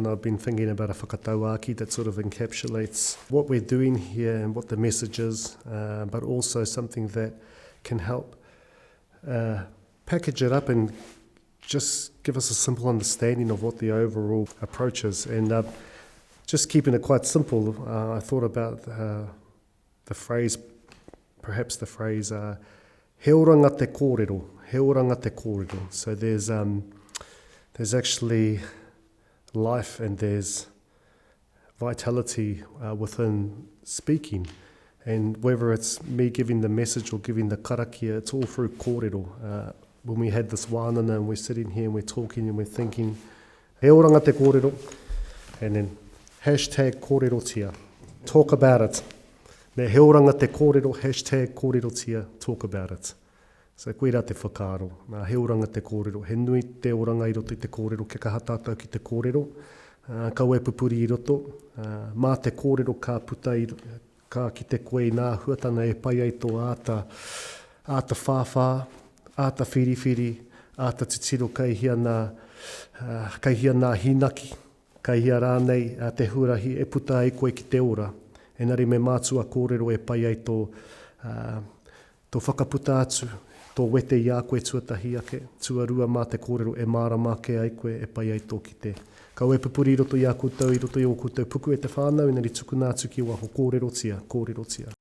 and I've been thinking about a whakatauākī that sort of encapsulates what we're doing here and what the message is, uh, but also something that can help uh, package it up and just give us a simple understanding of what the overall approach is. And uh, just keeping it quite simple, uh, I thought about uh, the phrase, perhaps the phrase, uh, he oranga te kōrero, he oranga te kōrero. So there's, um, there's actually life and there's vitality uh, within speaking. And whether it's me giving the message or giving the karakia, it's all through kōrero. Uh, when we had this wānanga and we're sitting here and we're talking and we're thinking, he oranga te kōrero, and then hashtag kōrerotia. Talk about it. Me he oranga te kōrero, hashtag kōrerotia, talk about it. So koirā te whakaaro. Nā, he oranga te kōrero. He nui te oranga i roto i te kōrero, kia kaha tātou ki te kōrero. Ā, kaua e pupuri i roto. Ā, mā te kōrero ka puta i, ka kite koe i nā āhuatanga e pai ai tō āta, āta whāwhā, āta whiriwhiri, āta titiro kei hea nā, ā, kei hea nā hīnaki, kei hea rānei te huarahi e puta ai koe ki te ora. Engari me mātua kōrero e pai ai tō, ā, Tō whakaputa atu, tō wete i a koe tuatahi ake, tuarua mā te kōrero e mārama ake ai koe e pai ai tō kite. Kaua e pupuri i roto i a koutou, i roto i ō koutou puku e te whānau, engari tukuna atu ki waho, kōrerotia, kōrerotia.